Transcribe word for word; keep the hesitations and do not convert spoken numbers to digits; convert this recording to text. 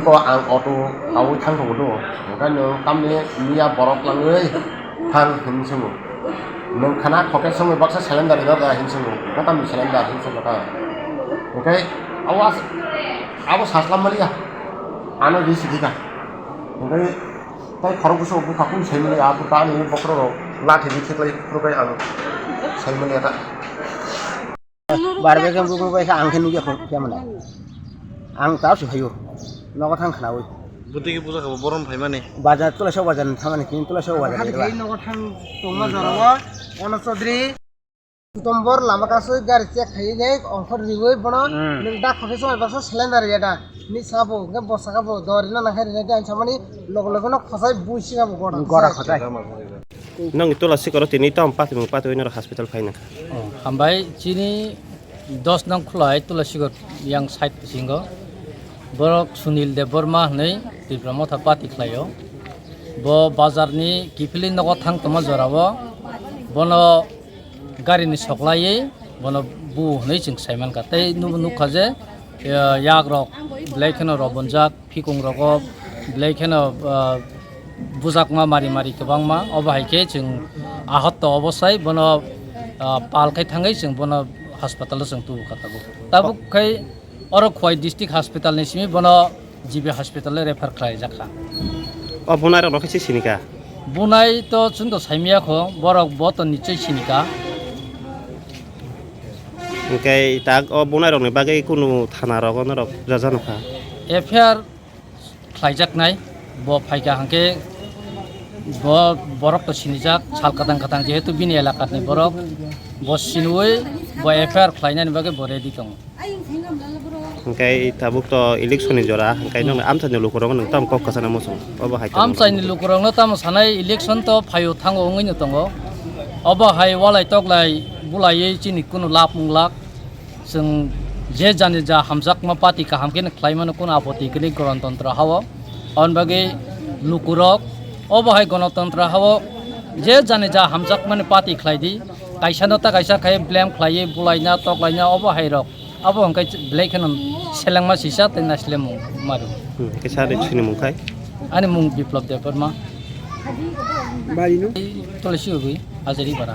O ang auto awi thang tongo do. Hwnkhe nwng tamni miya borok langwi thang hinwi swngo. Nwng khana khokhe songwi baksa cylinder rwna da hinwi swngo. Hwnkhe tamni cylinder hinwi swngo ta. Hwnkhe abo as-, abo saslam maliya. Ano ri sidi ka. Hwnkhe tai khorok bwswk bwkha kung sai maliya. Abo ta ani bokhorok lathi di khiklai khurkai ang sai maliya ta. Barbe khe bugo bai khe ang khe nugya kho khe mane. Ang ta su hayo. Nogo thang khnawi. Bwtwi khe bujakha bo borom phaimani. Bazar tula sok bazar ni thangmani kini tula sok bazar ni. Nogo thang tongma jorao ono Chaudhary. Tombor lama kasu gari check khai ne ongkhor riwi bono. Hmm. Nung dak khokhe soi baksa cylinder ya da. Ni sabo hwnkhe bwsakabo dori na nangkhe rina de ang samani logo logo no khosai bui singabo gora. Gora khosai. Nang tula sikoro tini tam pati mung pati noro hospital phaina kha. Oh, hambai chini dos nang khulai tula sikor yang side bisingo. Borok Sunil Debbarma hwnwi Tipra Motha party khlaio. Bo bazar ni kiphilwi nogo thang tongma jorao bono gari ni soklaiwi bono bu hwnwi chwng sai mankha. Tei nubo nukha je, eh, yak rok belai kheno rw bonjak, phikung rogo belai kheno, ah, bujakma mari mari kwbangma. Obo hai khe chwng ahot to obosai bono, ah, pal khai thangwi chwng bono hospital o chwng tubu kha tabuk. Tabuk khai oro Khowai district hospital ni simi bono G B hospital o refer khlai jak kha. O bunai rok no khe si sini kha? Bunai to chwng to saimaya kho, borok bo to nichoi sini kha. Hwnkhe tak o bunai rok ni bagwi kunu thana rogo norok rwjano kha? F I R khlaijaknai, bo phaikha hwnkhe bo borok to sinijak, sal kwtang kwtang jehetu bini elakani borok, bo siniwi bo F I R khlainani bagwi bo ready tongo. Hwnkhe tabuk to election ni jora, hwnkhe nokni amchaini lukurok nwng tamo kok kwchana muchung? Obo hai khe amchaini lukurokno tamo sanai, election to phaio thango wngwino tongo. Obo hai walai toklai bulaiwi chini kunu lab wnglak. Chwng je jani ja hamjakma party kaham khe khlai mano, kunu apoti kwrwi Ganatantro hao. Aboni bagwi lukurok obo hai Ganatantro hao je jani ja hamjakmani party khlai di. Kaisa no ta kaisa khai blame khlaiwi bulaina toklaina obo hai rok. Abo hwnkhe belai kheno selengma sisa tei naislemung maru. Hmm, kisa de chini mung khai? Ani mung Biplop Debbarma. Bari no? Tulsi Ugui, Hajari Bara.